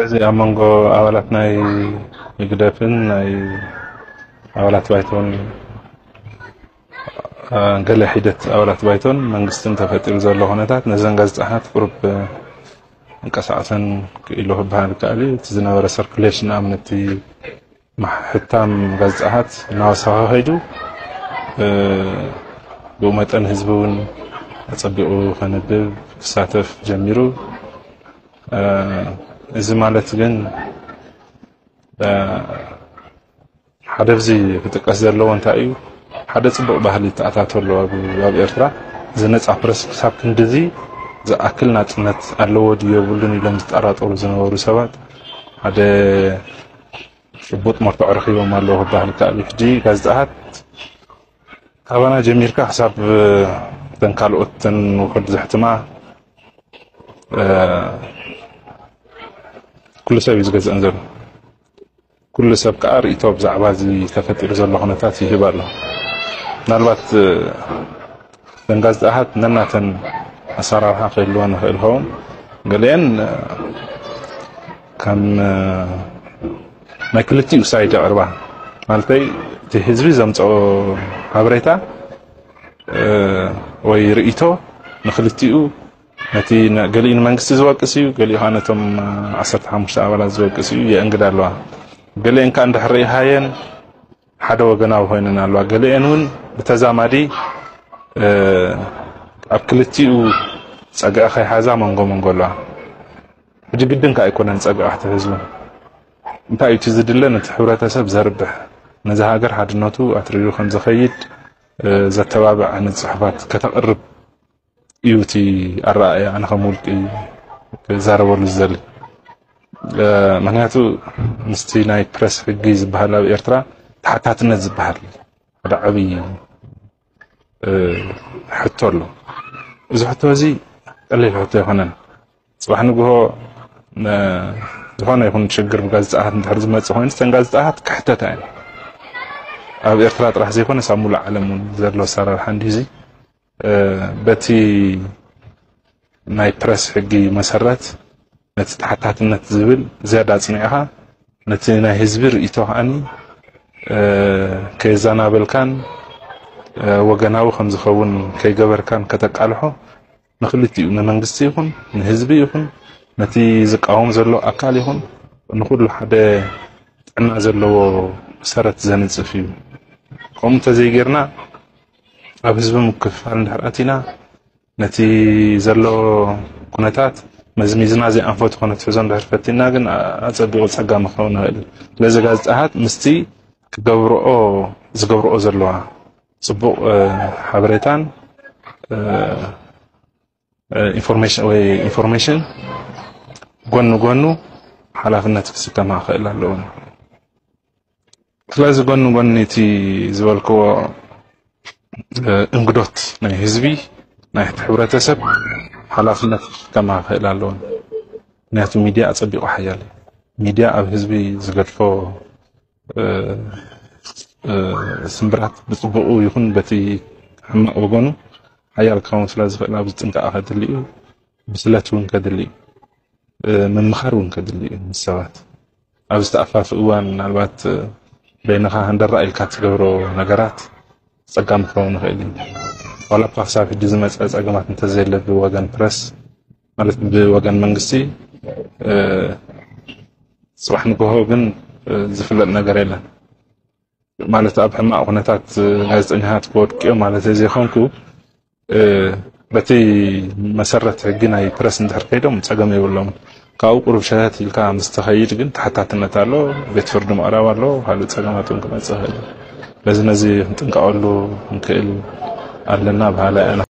እዚ ኣብ መንጎ ኣባላት ናይ ህግደፍን ናይ ኣባላት ባይቶን፣ እ፣ ገለ ሒደት ኣባላት ባይቶን መንግስትን ተፈጢሩ ዘሎ ኩነታት ነዘን ጋዜጣታት ቁሩብ፣ እ፣ እንቀሳቐሰን ክኢሉ ክበሃል ይከኣል እዩ። እቲ ዝነበረ ሰርኩሌሽን ንኣብነት እቲ ማሕ-፣ ሕታም ጋዜጣታት እናወሰኸ ከይዱ፣ እ፣ ብኡ መጠን ህዝቢ እውን ኣጸቢቑ ከንብብ ክሳተፍ ጀሚሩ። እ፣ እዚ ማለት ግን፣ እ፣ ሓደ ኣብዚ ክጥቀስ ዘለዎ እንታይ እዩ? ሓደ ጽቡቕ ባህሊ ይተኣታቶ ኣሎ ኣብ፣ ኣብ ኤርትራ። እዚ ነጻ ፕረስ ክሳብ ክንድዚ ዝኣክል ናጽነት ኣለዎ ድዩ የብሉን ኢሎም ዝጠራጠሩ ዝነበሩ ሰባት ሓደ ጭቡጥ መርትዖ ረኺቦም ኣለዉ ክበሃል ይከኣል እዩ። ሕጂ ጋዜጣታት ካባና ጀሚርካ ክሳብ እተን ካልኦት እተን ውሑድ ዘሕትማ፣ እ፣ ኩሉ ሰብ እዩ ዝገዝአን ዘሎ። ኩሉ ሰብ ከኣ ርእይቶ ብዛዕባ እዚ ተፈጢሩ ዘሎ ኩነታት ይህብ ኣሎ። ምናልባት፣ እ፣ እተን ጋዜጣታት ነናተን ኣሰራርሓ ክህልወን ይኽእል ይኸውን። ገሊአን፣ እ፣ ከም፣ እ፣ ናይ ክልቲኡ ሳይድ የቕርባ። ማለተይ፣ እቲ ህዝቢ ዘምጽኦ ሓበሬታ፣ እ፣ ወይ ርእይቶ ንክልቲኡ፣ ነቲ ነ-፣ ገሊኡ ንመንግስቲ ዝወቅስ እዩ፣ ገሊኡ ከኣ ነቶም፣ እ፣ ዓሰርተ ሓሙሽተ ኣባላት ዝወቅስ እዩ፣ የእንግዳ ኣለዋ። ገሊአን ከኣ እንድሕር ርኢኻየን ሓደ ወገናዊ ኮይነን ኣለዋ። ገሊአን እውን ብተዛማዲ፣ እ፣ ኣብ ክልቲኡ ጸግዒ ከይሓዛ መንጎ መንጎ ኣለዋ። ሕጂ ግድን ከኣ ኣይኮነን ጸግዒ ክትሕዝ እውን። እንታይ እዩ እቲ ዝድለ? ነቲ ሕብረተሰብ ዘርብሕ፣ ነዚ ሃገር ሓድነቱ ኣትሪሩ ከም ዝኸይድ፣ እ፣ ዘተባብዕ ዓይነት ጽሑፋት ከተቕርብ እዩ እቲ ኣረኣእያ ኣነ ከም ውልቂ ክዛረበሉ ዝደሊ። እ፣ ምኽንያቱ ምስቲ ናይ ፕረስ ሕጊ ዝበሃል ኣብ ኤርትራ ተሓታትነት ዝበሃል ሓደ ዓብዪ፣ እ፣ ሕቶ ኣሎ። እዚ ሕቶ እዚ ቀሊል ሕቶ ኣይኮነን። ጽባሕ ንግሆ፣ እ፣ ዝኾነ ይኹን ሽግር ብጋዜጣታት እንድሕር ዝመጽእ ኮይኑ፣ እተን ጋዜጣታት ክሕተታ እየን። ኣብ ኤርትራ ጥራሕ ዘይኮነስ ኣብ ሙሉእ ዓለም እውን ዘሎ ኣሰራርሓ እንዲዩ እዚ። እ፣ በቲ ናይ ፕረስ ሕጊ መሰረት ነቲ ተሓታትነት ዝብል ዝያዳ ኣጽኒዕኻ፣ ነቲ ናይ ህዝቢ ርእይቶ ከኣኒ፣ እ፣ ከየዘናበልካን፣ እ፣ ወገናዊ ከም ዝኸውን ከይገበርካን ከተቃልሖ ንክልቲኡ፣ ንመንግስቲ ይኹን ንህዝቢ ይኹን ነቲ ዝቃወም ዘሎ ኣካል ይኹን ንኹሉ ሓደ ጥዕና ዘለዎ ሰረት ዘንጽፍ እዩ። ከምኡ እንተዘይጌርና ኣብ ህዝቢ ምክፍፋል እንድሕር ኣቲና ነቲ ዘሎ ኩነታት መዝሚዝና ዘይኣንፈቱ ከነትሕዞ እንድሕር ፈቲና ግን ኣ-፣ ኣጸቢቑ ጸጋም ክኸውን ይኽእል እዩ። ስለዚ ጋዜጣታት ምስቲ ክገብርኦ፣ ዝገብርኦ ዘለዋ ጽቡቕ፣ እ፣ ሓበሬታን፣ እ፣ እ፣ ኢንፎርሜሽን ወይ ኢንፎርሜሽን ጎኒ ጎኑ ሓላፍነት ክስከማ ክኽእል ኣለዎ። ስለዚ ጎኒ ጎኒ እቲ ዝበልክዎ፣ እ፣ እንግዶት ናይ ህዝቢ፣ ናይ እቲ ሕብረተሰብ ሓላፍነት ክስከማ ክኽእል ኣለዎ። ምክንያቱ ሚድያ ኣጸቢቑ ሓያል እዩ። ሚድያ ኣብ ህዝቢ ዝገድፎ፣ እ፣ እ፣ ስምብራት ብጽቡቑ ይኹን በቲ ሕማቕ ወገኑ ሓያል ክኸውን ስለ ዝኽእል ኣብዚ ጥንቃቐ ከድሊ እዩ። ብስለት እውን ከድሊ እዩ። እ፣ ምምኻር እውን ከድሊ እዩ ምስ ሰባት። ኣብ ዝተኣፋፊ እዋን ምናልባት፣ እ፣ በይንኻ ሃንደራ ኢልካ ትገብሮ ነገራት ጸጋም ክኸውን ይኽእል እዩ። ዋላ እኳ ክሳብ ሕጂ ዝመጸ ጸገማት እንተዘየለ ብወገን ፕረስ፣ ማለት ብወገን መንግስቲ፣ እ፣ ጽባሕ ንግሆ ግን፣ እ፣ ዝፍለጥ ነገር የለን። ማለት ኣብ ሕማቕ ኩነታት፣ እ፣ ጋዜጠኛታት ክወድቁ እዮም ማለት ዘይኮንኩ፣ እ፣ በቲ መሰረት ሕጊ ናይ ፕረስ እንድሕር ከይዶም ጸገም የብሎምን። ካብኡ ቁሩብ ሸተት ኢልካ ምስ ትኸይድ ግን ተሓታትነት ኣሎ፣ ቤት ፍርዲ ምቕራብ ኣሎ፣ ካልእ ጸገማት እውን ክመጽእ ይኽእል እዩ። ስለዚ ነዚ ክንጥንቀቐሉ ክንክእል ኣለና በሃላይ ኣነ።